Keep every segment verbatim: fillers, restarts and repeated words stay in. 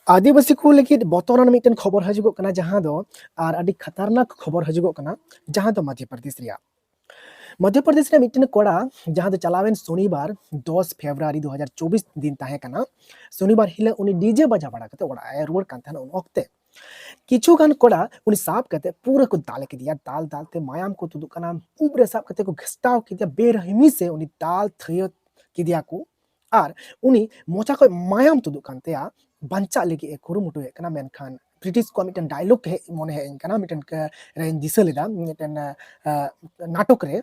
ᱟᱹᱫᱤᱵᱟᱹᱥᱤ ᱠᱚ ᱞᱟᱹᱜᱤᱫ ᱵᱚᱛᱚᱨᱟᱱ ᱢᱤᱫᱴᱮᱱ ᱠᱷᱚᱵᱚᱨ ᱦᱤᱡᱩᱜᱚᱜ ᱠᱟᱱᱟ, ᱡᱟᱦᱟᱸ ᱫᱚ ᱟᱨ ᱟᱹᱰᱤ ᱠᱷᱟᱛᱟᱨᱱᱟᱠ ᱠᱷᱚᱵᱚᱨ ᱦᱤᱡᱩᱜᱚᱜ ᱠᱟᱱᱟ, ᱡᱟᱦᱟᱸ ᱫᱚ ᱢᱚᱫᱷᱭᱚ ᱯᱨᱚᱫᱮᱥ ᱨᱮᱭᱟᱜ᱾ ᱢᱚᱫᱷᱭᱚ ᱯᱨᱚᱫᱮᱥ ᱨᱮ ᱢᱤᱫᱴᱮᱱ ᱠᱚᱲᱟ, ᱡᱟᱦᱟᱸ ᱫᱚ ᱪᱟᱞᱟᱣᱮᱱ ᱥᱚᱱᱤᱵᱟᱨ ᱫᱚᱥ ᱯᱷᱮᱵᱽᱨᱩᱣᱟᱨᱤ ᱫᱩ ᱦᱟᱡᱟᱨ ᱪᱚᱵᱵᱤᱥ ᱫᱤᱱ ᱛᱟᱦᱮᱸ ᱠᱟᱱᱟ, ᱥᱚᱱᱤᱵᱟᱨ ᱦᱤᱞᱳᱜ ᱩᱱᱤ ᱰᱤᱡᱮ ᱵᱟᱡᱟᱣ ᱵᱟᱲᱟ ᱠᱟᱛᱮ ᱚᱲᱟᱜ ᱮ ᱨᱩᱣᱟᱹᱲ ᱠᱟᱱ ᱛᱟᱦᱮᱱᱟ᱾ ᱩᱱ ᱚᱠᱛᱮ ᱠᱤᱪᱷᱩ ᱜᱟᱱ ᱠᱚᱲᱟ ᱩᱱᱤ ᱥᱟᱵ ᱠᱟᱛᱮ ᱯᱩᱨᱟᱹ ᱠᱚ ᱫᱟᱞ ᱠᱮᱫᱮᱭᱟ, ᱫᱟᱞ ᱫᱟᱞ ᱛᱮ ᱢᱟᱭᱟᱢ ᱠᱚ ᱛᱩᱫᱩᱜ ᱠᱟᱱᱟ, ᱩᱵ ᱨᱮ ᱥᱟᱵ ᱠᱟᱛᱮ ᱠᱚ ᱜᱷᱮᱥᱴᱟᱣ ᱠᱮᱫᱮᱭᱟ, ᱵᱮᱨᱦᱤᱢᱤ ᱥᱮ ᱩᱱᱤ ᱫᱟᱞ ᱛᱷᱟᱹᱭᱟᱹ ᱠᱮᱫᱮᱭᱟ ᱠᱚ᱾ ᱟᱨ ᱩᱱᱤ ᱢᱚᱪᱟ ᱠᱷᱚᱱ ᱢᱟᱭᱟᱢ ᱛᱩᱫᱩᱜ ᱠᱟᱱ ᱛᱟᱭᱟ᱾ ᱵᱟᱧᱪᱟᱜ ᱞᱟᱹᱜᱤᱫ ᱮ ᱠᱩᱨᱩᱢᱩᱴᱩᱭᱮᱫ ᱠᱟᱱᱟ, ᱢᱮᱱᱠᱷᱟᱱ ᱵᱨᱤᱴᱤᱥ ᱠᱚᱣᱟᱜ ᱢᱤᱫᱴᱮᱱ ᱰᱟᱭᱞᱚᱜ ᱦᱮᱡ ᱢᱚᱱᱮ ᱦᱮᱡ ᱟᱹᱧ ᱠᱟᱱᱟ, ᱢᱤᱫᱴᱮᱱ ᱠᱮ-, ᱨᱮᱧ ᱫᱤᱥᱟᱹ ᱞᱮᱫᱟ ᱢᱤᱫᱴᱮᱱ, ᱟᱸ, ᱱᱟᱴᱚᱠ ᱨᱮ,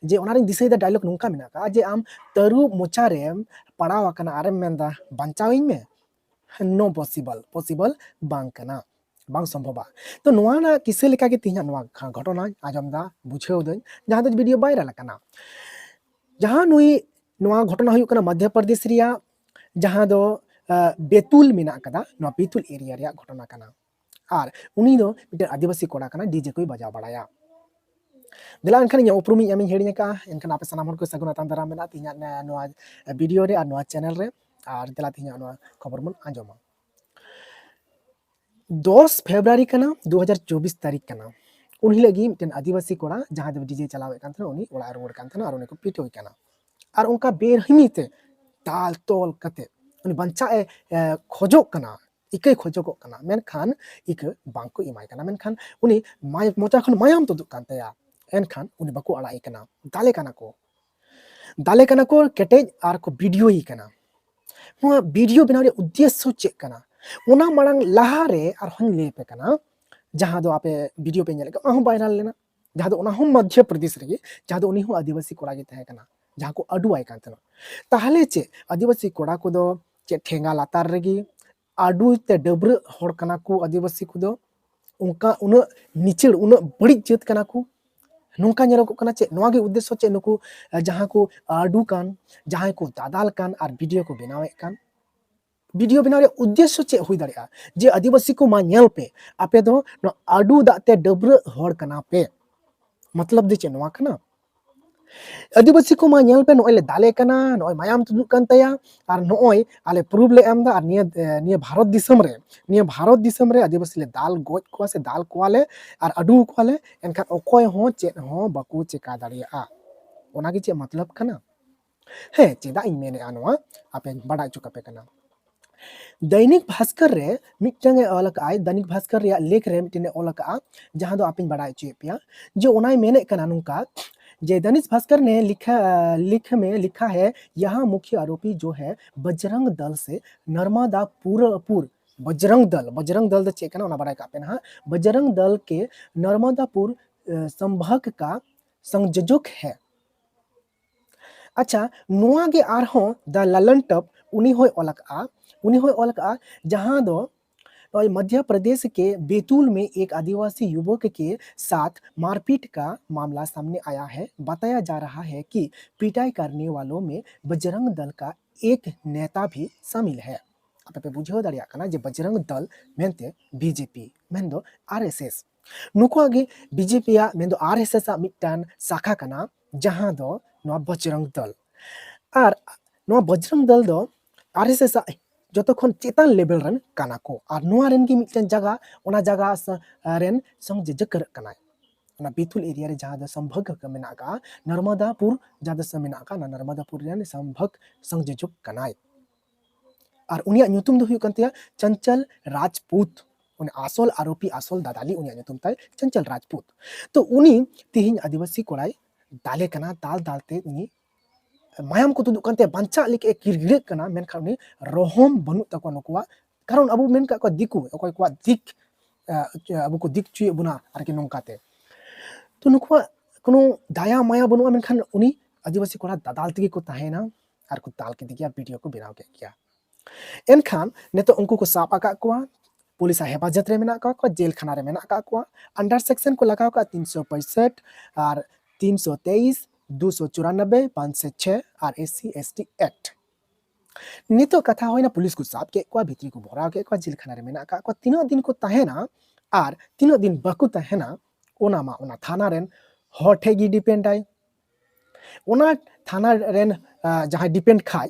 ᱡᱮ ᱚᱱᱟ ᱨᱮᱧ ᱫᱤᱥᱟᱹᱭᱮᱫᱟ, ᱰᱟᱭᱞᱚᱜ ᱱᱚᱝᱠᱟ ᱢᱮᱱᱟᱜ ᱟᱠᱟᱫᱼᱟ ᱡᱮ, "ᱟᱢ ᱛᱟᱹᱨᱩᱵ ᱢᱚᱪᱟ ᱨᱮᱢ ᱯᱟᱲᱟᱣ ᱟᱠᱟᱱᱟ ᱟᱨᱮᱢ ᱢᱮᱱᱫᱟ ᱵᱟᱧᱪᱟᱣᱤᱧ ᱢᱮ, no possible, possible ᱵᱟᱝ ᱠᱟᱱᱟ, ᱵᱟᱝ ᱥᱚᱢᱵᱷᱚᱵᱟ᱾" ᱛᱚ ᱱᱚᱣᱟ ᱨᱮᱱᱟᱜ ᱠᱤᱥᱟᱹ ᱞᱮᱠᱟᱜᱮ ᱛᱮᱦᱮᱧᱟᱜ ᱱᱚᱣᱟ ᱜᱷᱟ-, ᱜᱷᱚᱴᱚᱱᱟᱧ ᱟᱸᱡᱚᱢ ᱮᱫᱟ, ᱵᱩᱡᱷᱟᱹᱣ ᱫᱟᱹᱧ, ᱡᱟᱦᱟᱸ ᱫᱚ ᱵᱷᱤᱰᱤᱭᱳ ᱵᱷᱟᱭᱨᱟᱞ ᱟᱠᱟᱱᱟ᱾ ᱡᱟᱦᱟᱸ ᱱᱩᱭ, ᱱᱚᱣᱟ ᱜᱷᱚᱴᱚᱱᱟ ᱦᱩᱭᱩᱜ ᱠᱟᱱᱟ ᱢᱚᱫᱷᱭᱚ ᱯᱨᱚᱫᱮᱥ ᱨᱮᱭᱟᱜ, ᱡᱟᱦᱟᱸ ᱫᱚ, ᱟᱸ, ᱵᱮᱛᱩᱞ ᱢᱮᱱᱟᱜ ᱟᱠᱟᱫᱟ, ᱱᱚᱣᱟ ᱵᱮᱛᱩᱞ ᱮᱨᱤᱭᱟ ᱨᱮᱭᱟᱜ ᱜᱷᱚᱴᱚᱱᱟ ᱠᱟᱱᱟ᱾ ᱟᱨ ᱩᱱᱤ ᱫᱚ ᱢᱤᱫᱴᱮᱱ ᱟᱹᱫᱤᱵᱟᱹᱥᱤ ᱠᱚᱲᱟ ᱠᱟᱱᱟ, ᱰᱤᱡᱮ ᱠᱚᱭ ᱵᱟᱡᱟᱣ ᱵᱟᱲᱟᱭᱟ᱾ ᱫᱮᱞᱟ ᱮᱱᱠᱷᱟᱱ ᱤᱧᱟᱹᱜ ᱩᱯᱨᱩᱢ ᱤᱧ ᱟᱢᱤᱧ ᱦᱤᱲᱤᱧ ᱟᱠᱟᱫᱼᱟ, ᱮᱱᱠᱷᱟᱱ ᱟᱯᱮ ᱥᱟᱱᱟᱢ ᱦᱚᱲ ᱠᱚ ᱥᱟᱹᱜᱩᱱ ᱟᱛᱟᱝ ᱫᱟᱨᱟᱢ ᱢᱮᱱᱟᱜᱼᱟ ᱛᱮᱦᱮᱧᱟᱜ ᱱᱚᱣᱟ ᱵᱷᱤᱰᱤᱭᱳ ᱨᱮ ᱟᱨ ᱱᱚᱣᱟ ᱪᱮᱱᱮᱞ ᱨᱮ᱾ ᱟᱨ ᱫᱮᱞᱟ ᱛᱮᱦᱮᱧᱟᱜ ᱱᱚᱣᱟ ᱠᱷᱚᱵᱚᱨ ᱵᱚᱱ ᱟᱸᱡᱚᱢᱟ᱾ ᱫᱚᱥ ᱯᱷᱮᱵᱽᱨᱩᱣᱟᱨᱤ ᱠᱟᱱᱟ, ᱫᱩ ᱦᱟᱡᱟᱨ ᱪᱚᱵᱵᱤᱥ ᱛᱟᱹᱨᱤᱠᱷ ᱠᱟᱱᱟ᱾ ᱩᱱ ᱦᱤᱞᱳᱜ ᱜᱮ ᱢᱤᱫᱴᱮᱱ ᱟᱹᱫᱤᱵᱟᱹᱥᱤ ᱠᱚᱲᱟ, ᱡᱟᱦᱟᱸ ᱫᱚ ᱰᱤᱡᱮ ᱪᱟᱞᱟᱣᱮᱫ ᱠᱟᱱ ᱛᱟᱦᱮᱱᱟ, ᱩᱱᱤ ᱚᱲᱟᱜ ᱮ ᱨᱩᱣᱟᱹᱲ ᱠᱟᱱ ᱛᱟᱦᱮᱱᱟ ᱟᱨ ᱩᱱᱤ ᱠᱚ ᱯᱤᱴᱟᱹᱣᱮ ᱠᱟᱱᱟ᱾ ᱟᱨ ᱚᱱᱠᱟ ᱵᱮᱨᱦᱤᱢᱤ ᱛᱮ ᱫᱟᱞ ᱛᱚᱞ ᱠᱟᱛᱮ ᱩᱱᱤ ᱵᱟᱧᱪᱟᱜ ᱮ, ᱮ, ᱠᱷᱚᱡᱚᱜ ᱠᱟᱱᱟ, ᱤᱠᱟᱹᱭ ᱠᱷᱚᱡᱚᱜᱚᱜ ᱠᱟᱱᱟ, ᱢᱮᱱᱠᱷᱟᱱ ᱤᱠᱟᱹ ᱵᱟᱝᱠᱚ ᱮᱢᱟᱭ ᱠᱟᱱᱟ᱾ ᱢᱮᱱᱠᱷᱟᱱ ᱩᱱᱤ ᱢᱟᱭ-, ᱢᱚᱪᱟ ᱠᱷᱚᱱ ᱢᱟᱭᱟᱢ ᱛᱩᱫᱩᱜ ᱠᱟᱱ ᱛᱟᱭᱟ, ᱮᱱᱠᱷᱟᱱ ᱩᱱᱤ ᱵᱟᱠᱚ ᱟᱲᱟᱜ ᱮ ᱠᱟᱱᱟ, ᱫᱟᱞᱮ ᱠᱟᱱᱟ ᱠᱚ᱾ ᱫᱟᱞᱮ ᱠᱟᱱᱟ ᱠᱚ ᱠᱮᱴᱮᱡ ᱟᱨ ᱠᱚ ᱵᱷᱤᱰᱤᱭᱳᱭᱮ ᱠᱟᱱᱟ᱾ ᱱᱚᱣᱟ ᱵᱷᱤᱰᱤᱭᱳ ᱵᱮᱱᱟᱣ ᱨᱮᱭᱟᱜ ᱩᱫᱽᱫᱮᱥᱥᱚ ᱪᱮᱫ ᱠᱟᱱᱟ? ᱚᱱᱟ ᱢᱟᱲᱟᱝ ᱞᱟᱦᱟ ᱨᱮ ᱟᱨᱦᱚᱸᱧ ᱞᱟᱹᱭ ᱟᱯᱮ ᱠᱟᱱᱟ, ᱡᱟᱦᱟᱸ ᱫᱚ ᱟᱯᱮ ᱵᱷᱤᱰᱤᱭᱳ ᱯᱮ ᱧᱮᱞᱮᱫ ᱠᱟᱱᱟ, ᱚᱱᱟ ᱦᱚᱸ ᱵᱷᱟᱭᱨᱟᱞ ᱞᱮᱱᱟ, ᱡᱟᱦᱟᱸ ᱫᱚ ᱚᱱᱟ ᱦᱚᱸ ᱢᱚᱫᱷᱭᱚ ᱯᱨᱚᱫᱮᱥ ᱨᱮᱜᱮ, ᱡᱟᱦᱟᱸ ᱫᱚ ᱩᱱᱤ ᱦᱚᱸ ᱟᱹᱫᱤᱵᱟᱹᱥᱤ ᱠᱚᱲᱟ ᱜᱮ ᱛᱟᱦᱮᱸ ᱠᱟᱱᱟ, ᱡᱟᱦᱟᱸ ᱠᱚ ᱟᱹᱰᱩᱣᱟᱭ ᱠᱟᱱ ᱛᱟᱦᱮᱱᱟ᱾ ᱛᱟᱦᱚᱞᱮ ᱪᱮᱫ ᱟᱹᱫᱤᱵᱟᱹᱥᱤ ᱠᱚᱲᱟ ᱠᱚᱫᱚ ᱪᱮᱫ ᱴᱷᱮᱸᱜᱟ ᱞᱟᱛᱟᱨ ᱨᱮᱜᱮ ᱟᱹᱰᱩ ᱛᱮ ᱰᱟᱹᱵᱽᱨᱟᱹᱜ ᱦᱚᱲ ᱠᱟᱱᱟ ᱠᱚ ᱟᱹᱫᱤᱵᱟᱹᱥᱤ ᱠᱚᱫᱚ? ᱚᱱᱠᱟ ᱩᱱᱟᱹᱜ ᱱᱤᱪᱟᱹᱲ, ᱩᱱᱟᱹᱜ ᱵᱟᱹᱲᱤᱡ ᱡᱟᱹᱛ ᱠᱟᱱᱟ ᱠᱚ? ᱱᱚᱝᱠᱟ ᱧᱮᱞᱚᱜᱚᱜ ᱠᱟᱱᱟ ᱪᱮᱫ ᱱᱚᱣᱟ ᱜᱮ ᱩᱫᱽᱫᱮᱥᱥᱚ ᱪᱮᱫ? ᱱᱩᱠᱩ, ᱟᱸ, ᱡᱟᱦᱟᱸ ᱠᱚ ᱟᱹᱰᱩ ᱠᱟᱱ, ᱡᱟᱦᱟᱸᱭ ᱠᱚ ᱫᱟᱫᱟᱞ ᱠᱟᱱ ᱟᱨ ᱵᱷᱤᱰᱤᱭᱳ ᱠᱚ ᱵᱮᱱᱟᱣᱮᱫ ᱠᱟᱱ, ᱵᱷᱤᱰᱤᱭᱳ ᱵᱮᱱᱟᱣ ᱨᱮᱭᱟᱜ ᱩᱫᱽᱫᱮᱥᱥᱚ ᱪᱮᱫ ᱦᱩᱭ ᱫᱟᱲᱮᱭᱟᱜᱼᱟ? ᱡᱮ ᱟᱹᱫᱤᱵᱟᱹᱥᱤ ᱠᱚ ᱢᱟ ᱧᱮᱞ ᱯᱮ, ᱟᱯᱮ ᱫᱚ ᱱᱚᱣᱟ ᱟᱹᱰᱩ ᱫᱟᱜ ᱛᱮ ᱰᱟᱹᱵᱽᱨᱟᱹᱜ ᱦᱚᱲ ᱠᱟᱱᱟ ᱯᱮ, ᱢᱚᱛᱞᱚᱵ ᱫᱚ ᱪᱮᱫ ᱱᱚᱣᱟ ᱠᱟᱱᱟ? ᱟᱹᱫᱤᱵᱟᱹᱥᱤ ᱠᱚᱢᱟ ᱧᱮᱞ ᱯᱮ, ᱱᱚᱜᱼᱚᱭ ᱞᱮ ᱫᱟᱞᱮ ᱠᱟᱱᱟ, ᱱᱚᱜᱼᱚᱭ ᱢᱟᱭᱟᱢ ᱛᱩᱫᱩᱜ ᱠᱟᱱ ᱛᱟᱭᱟ, ᱟᱨ ᱱᱚᱜᱼᱚᱭ ᱟᱞᱮ proof ᱞᱮ ᱮᱢ ᱮᱫᱟ, ᱟᱨ ᱱᱤᱭᱟᱹ, ᱮ, ᱱᱤᱭᱟᱹ ᱵᱷᱟᱨᱚᱛ ᱫᱤᱥᱚᱢ ᱨᱮ, ᱱᱤᱭᱟᱹ ᱵᱷᱟᱨᱚᱛ ᱫᱤᱥᱚᱢ ᱨᱮ ᱟᱹᱫᱤᱵᱟᱹᱥᱤ ᱞᱮ ᱫᱟᱞ ᱜᱚᱡ ᱠᱚᱣᱟ ᱥᱮ ᱫᱟᱞ ᱠᱚᱣᱟᱞᱮ ᱟᱨ ᱟᱹᱰᱩ ᱠᱚᱣᱟᱞᱮ, ᱮᱱᱠᱷᱟᱱ ᱚᱠᱚᱭ ᱦᱚᱸ ᱪᱮᱫ ᱦᱚᱸ ᱵᱟᱠᱚ ᱪᱮᱠᱟ ᱫᱟᱲᱮᱭᱟᱜᱼᱟ᱾ ᱚᱱᱟᱜᱮ ᱪᱮᱫ ᱢᱚᱛᱞᱚᱵ ᱠᱟᱱᱟ? ᱦᱮᱸ, ᱪᱮᱫᱟᱜ ᱤᱧ ᱢᱮᱱᱮᱫᱼᱟ ᱱᱚᱣᱟ, ᱟᱯᱮᱧ ᱵᱟᱰᱟᱭ ᱦᱚᱪᱚ ᱠᱟᱯᱮ ᱠᱟᱱᱟ᱾ ᱫᱚᱭᱱᱤᱠ ᱵᱷᱟᱥᱠᱚᱨ ᱨᱮ ᱢᱤᱫᱴᱟᱝ ᱮ ᱚᱞ ᱟᱠᱟᱫᱼᱟᱭ, ᱫᱚᱭᱱᱤᱠ ᱵᱷᱟᱥᱠᱚᱨ ᱨᱮᱭᱟᱜ ᱞᱮᱠᱷ ᱨᱮ ᱢᱤᱫᱴᱮᱱ ᱮ ᱚᱞ ᱟᱠᱟᱫᱼᱟ, ᱡᱟᱦᱟᱸ ᱫᱚ ᱟᱯᱮᱧ ᱵᱟᱰᱟᱭ ᱦᱚᱪᱚᱭᱮᱫ ᱯᱮᱭᱟ, ᱡᱮ ᱚᱱᱟᱭ ᱢᱮᱱᱮᱫ ᱠᱟᱱᱟ ᱱᱚᱝᱠᱟ, ᱡᱮ ᱫᱚᱭᱱᱤᱠ ᱵᱷᱟᱥᱠᱚᱨ ᱱᱮ ᱞᱤᱠᱷᱟ, ᱞᱤᱠᱷ ᱢᱮ ᱞᱤᱠᱷᱟ ᱦᱮ, ᱭᱟᱦᱟᱸ ᱢᱩᱠᱷᱭᱟ ᱟᱨᱳᱯᱤ ᱡᱳ ᱦᱮ ᱵᱚᱡᱨᱚᱝ ᱫᱚᱞ ᱥᱮ ᱱᱚᱨᱢᱟᱫᱟ ᱯᱩᱨ, ᱯᱩᱨ, ᱵᱚᱡᱨᱚᱝ ᱫᱚᱞ, ᱵᱚᱡᱨᱚᱝ ᱫᱚᱞ ᱫᱚ ᱪᱮᱫ ᱠᱟᱱᱟ ᱚᱱᱟ ᱵᱟᱰᱟᱭ ᱠᱟᱜ ᱯᱮ ᱱᱟᱦᱟᱜ, ᱵᱚᱡᱨᱚᱝ ᱫᱚᱞ ᱠᱮ ᱱᱚᱨᱢᱟᱫᱟᱯᱩᱨ, ᱮ, ᱥᱚᱢᱵᱷᱟᱜᱽ ᱠᱟ ᱥᱚᱝᱡᱳᱡᱚᱠ ᱦᱮ᱾ ᱟᱪᱪᱷᱟ, ᱱᱚᱣᱟ ᱜᱮ ᱟᱨᱦᱚᱸ ᱫᱟ ᱞᱟᱞᱚᱱ ᱴᱚᱯ ᱩᱱᱤ ᱦᱚᱸᱭ ᱚᱞ ᱟᱠᱟᱜᱼᱟ, ᱩᱱᱤ ᱦᱚᱸᱭ ᱚᱞ ᱟᱠᱟᱜᱼᱟ, ᱡᱟᱦᱟᱸ ᱫᱚ ᱱᱚᱜᱼᱚᱭ ᱢᱚᱫᱷᱭᱚ ᱯᱨᱚᱫᱮᱥ ᱠᱮ ᱵᱮᱛᱩᱞ ᱢᱮ ᱮᱠ ᱟᱫᱤᱵᱟᱥᱤ ᱭᱩᱵᱚᱠ ᱠᱮ ᱥᱟᱛᱷ ᱢᱟᱨᱯᱤᱴ ᱠᱟ ᱢᱟᱢᱞᱟ ᱥᱟᱢᱱᱮ ᱟᱭᱟ ᱦᱮ, ᱵᱟᱛᱟᱭᱟ ᱡᱟ ᱨᱟᱦᱟ ᱦᱮ ᱠᱤ ᱯᱤᱴᱟᱭ ᱠᱟᱨᱱᱮ ᱣᱟᱞᱳ ᱢᱮ ᱵᱚᱡᱨᱚᱝ ᱫᱚᱞ ᱠᱟ ᱮᱠ ᱱᱮᱛᱟ ᱵᱷᱤ ᱥᱟᱢᱤᱞ ᱦᱮ᱾ ᱟᱯᱮ ᱯᱮ ᱵᱩᱡᱷᱟᱹᱣ ᱫᱟᱲᱮᱭᱟᱜ ᱠᱟᱱᱟ ᱡᱮ ᱵᱚᱡᱨᱚᱝ ᱫᱚᱞ ᱢᱮᱱᱛᱮ ᱵᱤᱡᱮᱯᱤ, ᱢᱮᱱᱫᱚ ᱟᱨ ᱮᱥ ᱮᱥ, ᱱᱩᱠᱩᱣᱟᱜ ᱜᱮ ᱵᱤᱡᱮᱯᱤ ᱭᱟᱜ, ᱢᱮᱱᱫᱚ ᱟᱨ ᱮᱥ ᱮᱥ ᱟᱜ ᱢᱤᱫᱴᱟᱝ ᱥᱟᱠᱷᱟ ᱠᱟᱱᱟ, ᱡᱟᱦᱟᱸ ᱫᱚ ᱱᱚᱣᱟ ᱵᱚᱡᱨᱚᱝ ᱫᱚᱞ᱾ ᱟᱨ ᱱᱚᱣᱟ ᱵᱚᱡᱨᱚᱝ ᱫᱚᱞ ᱫᱚ ᱟᱨ ᱮᱥ ᱮᱥ ᱟᱜ ᱡᱚᱛᱚ ᱠᱷᱚᱱ ᱪᱮᱛᱟᱱ ᱞᱮᱵᱮᱞ ᱨᱮᱱ ᱠᱟᱱᱟ ᱠᱚ᱾ ᱟᱨ ᱱᱚᱣᱟ ᱨᱮᱱ ᱜᱮ ᱢᱤᱫᱴᱮᱱ ᱡᱟᱭᱜᱟ, ᱚᱱᱟ ᱡᱟᱭᱜᱟ ᱥᱟ-, ᱨᱮᱱ ᱥᱚᱝᱡᱳᱡᱚᱠ ᱠᱟᱱᱟᱭ᱾ ᱚᱱᱟ ᱵᱮᱛᱩᱞ ᱮᱨᱤᱭᱟ ᱨᱮ ᱡᱟᱦᱟᱸ ᱫᱚ ᱥᱚᱢᱵᱷᱚᱜᱽ ᱢᱮᱱᱟᱜ ᱟᱠᱟᱫᱼᱟ, ᱱᱚᱨᱢᱚᱫᱟᱯᱩᱨ ᱡᱟᱦᱟᱸ ᱫᱚ ᱢᱮᱱᱟᱜ ᱟᱠᱟᱫ, ᱚᱱᱟ ᱱᱚᱨᱢᱚᱫᱟᱯᱩᱨ ᱨᱮᱱ ᱥᱚᱢᱵᱷᱚᱜᱽ ᱥᱚᱝᱡᱳᱡᱚᱠ ᱠᱟᱱᱟᱭ᱾ ᱟᱨ ᱩᱱᱤᱭᱟᱜ ᱧᱩᱛᱩᱢ ᱫᱚ ᱦᱩᱭᱩᱜ ᱠᱟᱱ ᱛᱟᱭᱟ ᱪᱚᱧᱪᱚᱞ ᱨᱟᱡᱽᱯᱩᱛ᱾ ᱩᱱᱤ ᱟᱥᱚᱞ ᱟᱨᱳᱯᱤ, ᱟᱥᱚᱞ ᱫᱟᱫᱟᱞᱤ, ᱩᱱᱤᱭᱟᱜ ᱧᱩᱛᱩᱢ ᱛᱟᱭ ᱪᱚᱧᱪᱚᱞ ᱨᱟᱡᱽᱯᱩᱛ᱾ ᱛᱚ ᱩᱱᱤ ᱛᱮᱦᱮᱧ ᱟᱹᱫᱤᱵᱟᱹᱥᱤ ᱠᱚᱲᱟᱭ ᱫᱟᱞᱮ ᱠᱟᱱᱟ, ᱫᱟᱞ ᱫᱟᱞ ᱛᱮ ᱩᱱᱤ ᱢᱟᱭᱟᱢ ᱠᱚ ᱛᱩᱫᱩᱜ ᱠᱟᱱ ᱛᱟᱭᱟ, ᱵᱟᱧᱪᱟᱜ ᱞᱟᱹᱜᱤᱫ ᱮ ᱠᱤᱨᱜᱤᱲᱟᱹᱜ ᱠᱟᱱᱟ, ᱢᱮᱱᱠᱷᱟᱱ ᱩᱱᱤ ᱨᱚᱦᱚᱢ ᱵᱟᱹᱱᱩᱜ ᱛᱟᱠᱚᱣᱟ ᱱᱩᱠᱩᱣᱟᱜ᱾ ᱠᱟᱨᱚᱱ ᱟᱵᱚ ᱢᱮᱱ ᱠᱟᱜ ᱠᱚᱣᱟ ᱫᱤᱠᱩ, ᱚᱠᱚᱭ ᱠᱚᱣᱟᱜ ᱫᱤᱠ, ᱟᱸ, ᱟᱵᱚ ᱠᱚ ᱫᱤᱠ ᱦᱚᱪᱚᱭᱮᱫ ᱵᱚᱱᱟ ᱟᱨᱠᱤ ᱱᱚᱝᱠᱟᱛᱮ᱾ ᱛᱚ ᱱᱩᱠᱩᱣᱟᱜ ᱠᱳᱱᱳ ᱫᱟᱭᱟ ᱢᱟᱭᱟ ᱵᱟᱹᱱᱩᱜᱼᱟ, ᱢᱮᱱᱠᱷᱟᱱ ᱩᱱᱤ ᱟᱹᱫᱤᱵᱟᱹᱥᱤ ᱠᱚᱲᱟ ᱫᱟᱫᱟᱞ ᱛᱮᱜᱮ ᱠᱚ ᱛᱟᱦᱮᱸᱭᱮᱱᱟ ᱟᱨ ᱠᱚ ᱫᱟᱞ ᱠᱮᱫᱮ ᱜᱮᱭᱟ, ᱵᱷᱤᱰᱤᱭᱳ ᱠᱚ ᱵᱮᱱᱟᱣ ᱠᱮᱫ ᱜᱮᱭᱟ᱾ ᱮᱱᱠᱷᱟᱱ ᱱᱤᱛᱚᱜ ᱩᱱᱠᱩ ᱠᱚ ᱥᱟᱵ ᱟᱠᱟᱫ ᱠᱚᱣᱟ, ᱯᱩᱞᱤᱥᱟᱜ ᱦᱮᱯᱟᱡᱚᱛ ᱨᱮ ᱢᱮᱱᱟᱜ ᱟᱠᱟᱫ ᱠᱚᱣᱟ, ᱡᱮᱞ ᱠᱷᱟᱱᱟ ᱨᱮ ᱢᱮᱱᱟᱜ ᱟᱠᱟᱫ ᱠᱚᱣᱟ᱾ ᱟᱱᱰᱟᱨ ᱥᱮᱠᱥᱚᱱ ᱠᱚ ᱞᱟᱜᱟᱣ ᱟᱠᱟᱫ ᱛᱤᱱᱥᱚ ᱯᱚᱸᱭᱥᱚᱴ ᱟᱨ ᱛᱤᱱᱥᱚ ᱛᱮᱭᱤᱥ, ᱫᱩᱥᱚ ᱪᱩᱨᱟᱱᱚᱵᱵᱳᱭ, ᱯᱟᱸᱪᱥᱚ ᱪᱷᱚᱭ ᱟᱨ S C S T act. ᱱᱤᱛᱚᱜ ᱠᱟᱛᱷᱟ ᱦᱩᱭᱱᱟ, ᱯᱩᱞᱤᱥ ᱠᱚ ᱥᱟᱵ ᱠᱮᱫ ᱠᱚᱣᱟ, ᱵᱷᱤᱛᱨᱤ ᱠᱚ ᱵᱷᱚᱨᱟᱣ ᱠᱮᱫ ᱠᱚᱣᱟ, ᱡᱮᱞ ᱠᱷᱟᱱᱟ ᱨᱮ ᱢᱮᱱᱟᱜ ᱟᱠᱟᱫ ᱠᱚᱣᱟ᱾ ᱛᱤᱱᱟᱹᱜ ᱫᱤᱱ ᱠᱚ ᱛᱟᱦᱮᱱᱟ ᱟᱨ ᱛᱤᱱᱟᱹᱜ ᱫᱤᱱ ᱵᱟᱠᱚ ᱛᱟᱦᱮᱱᱟ, ᱚᱱᱟ ᱢᱟ ᱚᱱᱟ ᱛᱷᱟᱱᱟ ᱨᱮᱱ ᱦᱚᱲ ᱴᱷᱮᱡ ᱜᱮ ᱰᱤᱯᱮᱱᱰᱟᱭ᱾ ᱚᱱᱟ ᱛᱷᱟᱱᱟ ᱨᱮᱱ ᱡᱟᱦᱟᱸᱭ ᱰᱤᱯᱮᱱᱰ ᱠᱷᱟᱡ,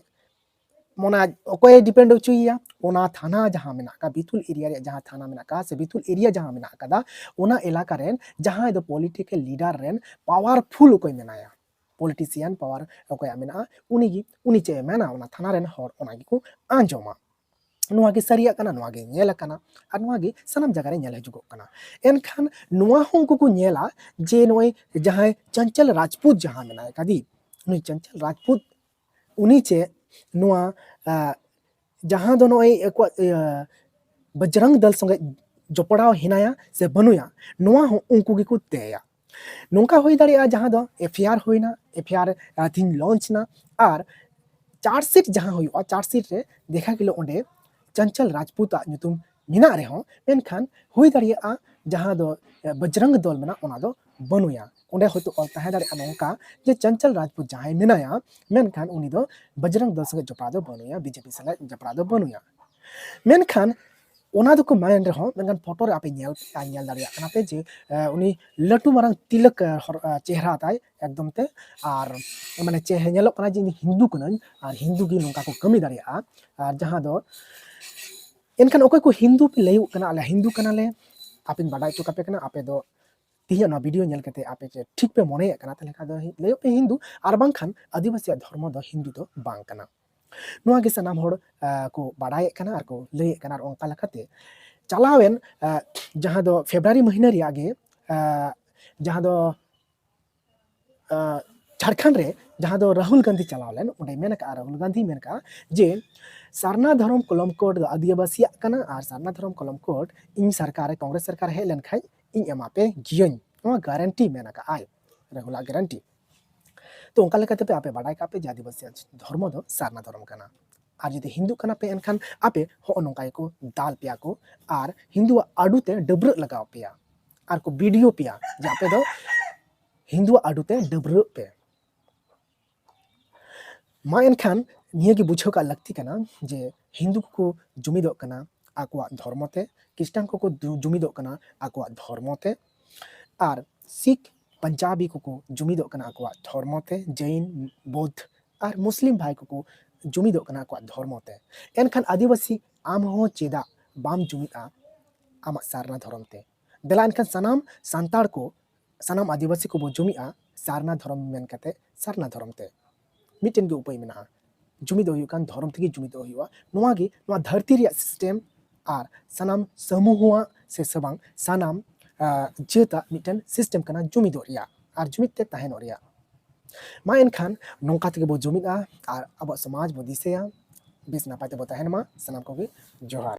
ᱚᱱᱟ ᱚᱠᱚᱭᱮ ᱰᱤᱯᱮᱱᱰ ᱦᱚᱪᱚᱭᱮᱭᱟ? ᱚᱱᱟ ᱛᱷᱟᱱᱟ ᱡᱟᱦᱟᱸ ᱢᱮᱱᱟᱜ ᱟᱠᱟᱫ, ᱵᱤᱛᱩᱞ ᱮᱨᱤᱭᱟ ᱨᱮᱭᱟᱜ ᱡᱟᱦᱟᱸ ᱛᱷᱟᱱᱟ ᱢᱮᱱᱟᱜ ᱟᱠᱟᱫ ᱥᱮ ᱵᱤᱛᱩᱞ ᱮᱨᱤᱭᱟ ᱡᱟᱦᱟᱸ ᱢᱮᱱᱟᱜ ᱟᱠᱟᱫᱟ, ᱚᱱᱟ ᱮᱞᱟᱠᱟ ᱨᱮᱱ ᱡᱟᱦᱟᱸᱭ ᱫᱚ ᱯᱚᱞᱤᱴᱤᱠᱮᱞ ᱞᱤᱰᱟᱨ ᱨᱮᱱ ᱯᱟᱣᱟᱨᱯᱷᱩᱞ ᱚᱠᱚᱭ ᱢᱮᱱᱟᱭᱟ, ᱯᱚᱞᱤᱴᱤᱥᱤᱭᱟᱱ ᱯᱟᱣᱟᱨ ᱚᱠᱚᱭᱟᱜ ᱢᱮᱱᱟᱜᱼᱟ, ᱩᱱᱤᱜᱮ, ᱩᱱᱤ ᱪᱮᱫ ᱮ ᱢᱮᱱᱟ, ᱚᱱᱟ ᱛᱷᱟᱱᱟ ᱨᱮᱱ ᱦᱚᱲ ᱚᱱᱟ ᱜᱮᱠᱚ ᱟᱸᱡᱚᱢᱟ᱾ ᱱᱚᱣᱟ ᱜᱮ ᱥᱟᱹᱨᱤᱭᱟᱜ ᱠᱟᱱᱟ, ᱱᱚᱣᱟ ᱜᱮ ᱧᱮᱞ ᱟᱠᱟᱱᱟ, ᱟᱨ ᱱᱚᱣᱟ ᱜᱮ ᱥᱟᱱᱟᱢ ᱡᱟᱭᱜᱟ ᱨᱮ ᱧᱮᱞ ᱦᱤᱡᱩᱜᱚᱜ ᱠᱟᱱᱟ᱾ ᱮᱱᱠᱷᱟᱱ ᱱᱚᱣᱟ ᱦᱚᱸ ᱩᱱᱠᱩ ᱠᱚ ᱧᱮᱞᱟ ᱡᱮ ᱱᱚᱜᱼᱚᱭ ᱡᱟᱦᱟᱸᱭ ᱪᱚᱧᱪᱚᱞ ᱨᱟᱡᱽᱯᱩᱛ ᱡᱟᱦᱟᱸ ᱢᱮᱱᱟᱭ ᱠᱟᱫᱮ, ᱱᱩᱭ ᱪᱚᱧᱪᱚᱞ ᱨᱟᱡᱽᱯᱩᱛ ᱩᱱᱤ ᱪᱮᱫ ᱱᱚᱣᱟ, ᱟ, ᱡᱟᱦᱟᱸ ᱫᱚ ᱱᱚᱜᱼᱚᱭ ᱟᱠᱚᱣᱟᱜ, ᱤᱭᱟᱹ, ᱵᱚᱡᱽᱨᱚᱝ ᱫᱚᱞ ᱥᱚᱸᱜᱮ ᱡᱚᱯᱲᱟᱣ ᱦᱮᱱᱟᱭᱟ ᱥᱮ ᱵᱟᱹᱱᱩᱭᱟ, ᱱᱚᱣᱟ ᱦᱚᱸ ᱩᱱᱠᱩ ᱜᱮᱠᱚ ᱛᱮᱭᱟ᱾ ᱱᱚᱝᱠᱟ ᱦᱩᱭ ᱫᱟᱲᱮᱭᱟᱜᱼᱟ ᱡᱟᱦᱟᱸ ᱫᱚ ᱮᱯᱷ ᱟᱭ ᱟᱨ ᱦᱩᱭᱱᱟ, ᱮᱯᱷ ᱟᱭ ᱟᱨ, ᱟ, ᱛᱤᱦᱤᱧ ᱞᱚᱧᱪ ᱱᱟ, ᱟᱨ ᱪᱟᱨᱡᱽᱥᱤᱴ ᱡᱟᱦᱟᱸ ᱦᱩᱭᱩᱜᱼᱟ, ᱪᱟᱨᱡᱽᱥᱤᱴ ᱨᱮ ᱫᱮᱠᱷᱟ ᱜᱮᱞᱚ ᱚᱸᱰᱮ ᱪᱚᱧᱪᱚᱞ ᱨᱟᱡᱽᱯᱩᱛᱟᱜ ᱧᱩᱛᱩᱢ ᱢᱮᱱᱟᱜ ᱨᱮᱦᱚᱸ, ᱢᱮᱱᱠᱷᱟᱱ ᱦᱩᱭ ᱫᱟᱲᱮᱭᱟᱜᱼᱟ ᱡᱟᱦᱟᱸ ᱫᱚ, ᱮ, ᱵᱚᱡᱽᱨᱚᱝ ᱫᱚᱞ ᱢᱮᱱᱟᱜ, ᱚᱱᱟ ᱫᱚ ᱵᱟᱹᱱᱩᱭᱟ᱾ ᱚᱸᱰᱮ ᱦᱚᱭᱛᱳ ᱚᱞ ᱛᱟᱦᱮᱸ ᱫᱟᱲᱮᱭᱟᱜᱼᱟ ᱱᱚᱝᱠᱟ ᱡᱮ ᱪᱚᱧᱪᱚᱞ ᱨᱟᱡᱽᱯᱩᱛ ᱡᱟᱦᱟᱸᱭ ᱢᱮᱱᱟᱭᱟ, ᱢᱮᱱᱠᱷᱟᱱ ᱩᱱᱤ ᱫᱚ ᱵᱚᱡᱽᱨᱚᱝ ᱫᱚᱞ ᱥᱚᱸᱜᱮ ᱡᱚᱯᱲᱟᱣ ᱫᱚ ᱵᱟᱹᱱᱩᱭᱟ, ᱵᱤᱡᱮᱯᱤ ᱥᱟᱞᱟᱜ ᱡᱚᱯᱲᱟᱣ ᱫᱚ ᱵᱟᱹᱱᱩᱭᱟ᱾ ᱢᱮᱱᱠᱷᱟᱱ ᱚᱱᱟ ᱫᱚᱠᱚ ᱢᱮᱱ ᱨᱮᱦᱚᱸ, ᱢᱮᱱᱠᱷᱟᱱ ᱯᱷᱳᱴᱳ ᱨᱮ ᱟᱯᱮ ᱧᱮᱞ, ᱧᱮᱞ ᱫᱟᱲᱮᱭᱟᱜ ᱠᱟᱱᱟ ᱯᱮ ᱡᱮ, ᱮ, ᱩᱱᱤ ᱞᱟᱹᱴᱩ ᱢᱟᱨᱟᱝ ᱛᱤᱞᱚᱠ, ᱮ, ᱦᱚᱨ-, ᱮ, ᱪᱮᱦᱨᱟ ᱛᱟᱭ ᱮᱠᱫᱚᱢ ᱛᱮ, ᱟᱨ ᱢᱟᱱᱮ ᱪᱮ-, ᱧᱮᱞᱚᱜ ᱠᱟᱱᱟ ᱡᱮ ᱤᱧ ᱦᱤᱱᱫᱩ ᱠᱟᱹᱱᱟᱹᱧ ᱟᱨ ᱦᱤᱱᱫᱩ ᱜᱮ ᱱᱚᱝᱠᱟ ᱠᱚ ᱠᱟᱹᱢᱤ ᱫᱟᱲᱮᱭᱟᱜᱼᱟ᱾ ᱟᱨ ᱡᱟᱦᱟᱸ ᱫᱚ, ᱮᱱᱠᱷᱟᱱ ᱚᱠᱚᱭ ᱠᱚ ᱦᱤᱱᱫᱩ ᱯᱮ ᱞᱟᱹᱭᱚᱜ ᱠᱟᱱᱟ, ᱟᱞᱮ ᱦᱤᱱᱫᱩ ᱠᱟᱱᱟᱞᱮ, ᱟᱯᱮᱧ ᱵᱟᱰᱟᱭ ᱦᱚᱪᱚ ᱠᱟᱯᱮ ᱠᱟᱱᱟ, ᱟᱯᱮ ᱫᱚ ᱛᱮᱦᱮᱧᱟᱜ ᱱᱚᱣᱟ ᱵᱷᱤᱰᱤᱭᱳ ᱧᱮᱞ ᱠᱟᱛᱮ ᱟᱯᱮ ᱪᱮᱫ ᱴᱷᱤᱠ ᱯᱮ ᱢᱚᱱᱮᱭᱮᱫ ᱠᱟᱱᱟ, ᱛᱟᱦᱚᱞᱮ ᱠᱷᱟᱱ ᱫᱚ ᱞᱟᱹᱭᱚᱜ ᱯᱮ ᱦᱤᱱᱫᱩ, ᱟᱨ ᱵᱟᱝᱠᱷᱟᱱ ᱟᱹᱫᱤᱵᱟᱹᱥᱤᱭᱟᱜ ᱫᱷᱚᱨᱢᱚ ᱫᱚ ᱦᱤᱱᱫᱩ ᱫᱚ ᱵᱟᱝ ᱠᱟᱱᱟ᱾ ᱱᱚᱣᱟ ᱜᱮ ᱥᱟᱱᱟᱢ ᱦᱚᱲ, ᱟ, ᱠᱚ ᱵᱟᱲᱟᱭᱮᱫ ᱠᱟᱱᱟ ᱟᱨ ᱠᱚ ᱞᱟᱹᱭᱮᱫ ᱠᱟᱱᱟ᱾ ᱟᱨ ᱚᱱᱠᱟ ᱞᱮᱠᱟᱛᱮ ᱪᱟᱞᱟᱣᱮᱱ, ᱟ, ᱡᱟᱦᱟᱸ ᱫᱚ ᱯᱷᱮᱵᱽᱨᱩᱣᱟᱨᱤ ᱢᱟᱹᱦᱱᱟᱹ ᱨᱮᱭᱟᱜ ᱜᱮ, ᱟ, ᱡᱟᱦᱟᱸ ᱫᱚ, ᱟ, ᱡᱷᱟᱲᱠᱷᱚᱸᱰ ᱨᱮ ᱡᱟᱦᱟᱸ ᱫᱚ ᱨᱟᱦᱩᱞ ᱜᱟᱱᱫᱷᱤ ᱪᱟᱞᱟᱣ ᱞᱮᱱ, ᱚᱸᱰᱮ ᱢᱮᱱ ᱟᱠᱟᱫᱼᱟ, ᱨᱟᱦᱩᱞ ᱜᱟᱱᱫᱷᱤ ᱢᱮᱱ ᱟᱠᱟᱫᱼᱟ ᱡᱮ ᱥᱟᱨᱱᱟ ᱫᱷᱚᱨᱚᱢ ᱠᱚᱞᱚᱢ ᱠᱳᱰ ᱫᱚ ᱟᱹᱫᱤᱵᱟᱹᱥᱤᱭᱟᱜ ᱠᱟᱱᱟ ᱟᱨ ᱥᱟᱨᱱᱟ ᱫᱷᱚᱨᱚᱢ ᱠᱚᱞᱚᱢ ᱠᱳᱰ ᱤᱧ ᱥᱚᱨᱠᱟᱨ ᱨᱮ, ᱠᱚᱝᱜᱨᱮᱥ ᱥᱚᱨᱠᱟᱨ ᱦᱮᱡ ᱞᱮᱱᱠᱷᱟᱱ ᱤᱧ ᱮᱢᱟ ᱯᱮ ᱜᱤᱭᱟᱹᱧ, ᱱᱚᱣᱟ ᱜᱟᱨᱮᱱᱴᱤ ᱢᱮᱱ ᱟᱠᱟᱫᱼᱟᱭ, ᱨᱟᱦᱩᱞᱟᱜ ᱜᱟᱨᱮᱱᱴᱤ᱾ ᱛᱚ ᱚᱱᱠᱟ ᱞᱮᱠᱟᱛᱮ ᱯᱮ ᱟᱯᱮ ᱵᱟᱰᱟᱭ ᱠᱟᱜ ᱯᱮ ᱡᱮ ᱟᱹᱫᱤᱵᱟᱹᱥᱤᱭᱟᱜ ᱫᱷᱚᱨᱢᱚ ᱫᱚ ᱥᱟᱨᱱᱟ ᱫᱷᱚᱨᱚᱢ ᱠᱟᱱᱟ᱾ ᱟᱨ ᱡᱩᱫᱤ ᱦᱤᱱᱫᱩ ᱠᱟᱱᱟ ᱯᱮ ᱮᱱᱠᱷᱟᱱ ᱟᱯᱮ ᱦᱚᱸᱜᱼᱚ ᱱᱚᱝᱠᱟ ᱜᱮᱠᱚ ᱫᱟᱞ ᱯᱮᱭᱟ ᱠᱚ ᱟᱨ ᱦᱤᱱᱫᱩᱣᱟᱜ ᱟᱹᱰᱩ ᱛᱮ ᱰᱟᱹᱵᱽᱨᱟᱹᱜ ᱞᱟᱜᱟᱣ ᱯᱮᱭᱟ ᱟᱨ ᱠᱚ ᱵᱤᱰᱤᱭᱳ ᱯᱮᱭᱟ ᱡᱮ ᱟᱯᱮ ᱫᱚ ᱦᱤᱱᱫᱩᱣᱟᱜ ᱟᱹᱰᱩ ᱛᱮ ᱰᱟᱹᱵᱽᱨᱟᱹᱜ ᱯᱮ᱾ ᱢᱟ ᱮᱱᱠᱷᱟᱱ ᱱᱤᱭᱟᱹ ᱜᱮ ᱵᱩᱡᱷᱟᱹᱣ ᱠᱟᱜ ᱞᱟᱹᱠᱛᱤ ᱠᱟᱱᱟ ᱡᱮ ᱦᱤᱱᱫᱩ ᱠᱚᱠᱚ ᱡᱩᱢᱤᱫᱚᱜ ᱠᱟᱱᱟ ᱟᱠᱚᱣᱟᱜ ᱫᱷᱚᱨᱢᱚ ᱛᱮ, ᱠᱷᱨᱤᱥᱴᱟᱱ ᱠᱚᱠᱚ ᱫᱩ-, ᱡᱩᱢᱤᱫᱚᱜ ᱠᱟᱱᱟ ᱟᱠᱚᱣᱟᱜ ᱫᱷᱚᱨᱢᱚ ᱛᱮ, ᱟᱨ ᱥᱤᱠᱷ ᱯᱟᱧᱡᱟᱵᱤ ᱠᱚᱠᱚ ᱡᱩᱢᱤᱫᱚᱜ ᱠᱟᱱᱟ ᱟᱠᱚᱣᱟᱜ ᱫᱷᱚᱨᱢᱚ ᱛᱮ, ᱡᱮᱭᱤᱱ, ᱵᱳᱫᱷ ᱟᱨ ᱢᱩᱥᱞᱤᱢ ᱵᱷᱟᱭ ᱠᱚᱠᱚ ᱡᱩᱢᱤᱫᱚᱜ ᱠᱟᱱᱟ ᱟᱠᱚᱣᱟᱜ ᱫᱷᱚᱨᱢᱚ ᱛᱮ᱾ ᱮᱱᱠᱷᱟᱱ ᱟᱹᱫᱤᱵᱟᱹᱥᱤ, ᱟᱢ ᱦᱚᱸ ᱪᱮᱫᱟᱜ ᱵᱟᱢ ᱡᱩᱢᱤᱫᱼᱟ ᱟᱢᱟᱜ ᱥᱟᱨᱱᱟ ᱫᱷᱚᱨᱚᱢ ᱛᱮ? ᱫᱮᱞᱟ ᱮᱱᱠᱷᱟᱱ ᱥᱟᱱᱟᱢ ᱥᱟᱱᱛᱟᱲ ᱠᱚ, ᱥᱟᱱᱟᱢ ᱟᱹᱫᱤᱵᱟᱹᱥᱤ ᱠᱚᱵᱚ ᱡᱩᱢᱤᱫᱼᱟ ᱥᱟᱨᱱᱟ ᱫᱷᱚᱨᱚᱢ ᱢᱮᱱ ᱠᱟᱛᱮ, ᱥᱟᱨᱱᱟ ᱫᱷᱚᱨᱚᱢ ᱛᱮ᱾ ᱢᱤᱫᱴᱮᱱ ᱜᱮ ᱩᱯᱟᱹᱭ ᱢᱮᱱᱟᱜᱼᱟ, ᱡᱩᱢᱤᱫᱚᱜ ᱦᱩᱭᱩᱜ ᱠᱟᱱ ᱫᱷᱚᱨᱚᱢ ᱛᱮᱜᱮ ᱡᱩᱢᱤᱫᱚᱜ ᱦᱩᱭᱩᱜᱼᱟ᱾ ᱱᱚᱣᱟ ᱜᱮ ᱱᱚᱣᱟ ᱫᱷᱟᱹᱨᱛᱤ ᱨᱮᱭᱟᱜ ᱥᱤᱥᱴᱮᱢ ᱟᱨ ᱥᱟᱱᱟᱢ ᱥᱟᱢᱩᱦᱚᱣᱟᱜ ᱥᱮ, ᱥᱮ ᱵᱟᱝ ᱥᱟᱱᱟᱢ ᱟᱸ, ᱡᱟᱹᱛᱟᱜ ᱢᱤᱫᱴᱮᱱ ᱥᱤᱥᱴᱮᱢ ᱠᱟᱱᱟ ᱡᱩᱢᱤᱫᱚᱜ ᱨᱮᱭᱟᱜ ᱟᱨ ᱡᱩᱢᱤᱫ ᱛᱮ ᱛᱟᱦᱮᱱᱚᱜ ᱨᱮᱭᱟᱜ᱾ ᱢᱟ ᱮᱱᱠᱷᱟᱱ ᱱᱚᱝᱠᱟ ᱛᱮᱜᱮ ᱵᱚ ᱡᱩᱢᱤᱫᱼᱟ ᱟᱨ ᱟᱵᱚᱣᱟᱜ ᱥᱚᱢᱟᱡᱽ ᱵᱚ ᱫᱤᱥᱟᱹᱭᱟ᱾ ᱵᱮᱥ ᱱᱟᱯᱟᱭ ᱛᱮᱵᱚ ᱛᱟᱦᱮᱱ ᱢᱟ᱾ ᱥᱟᱱᱟᱢ ᱠᱚᱜᱮ ᱡᱚᱦᱟᱨ᱾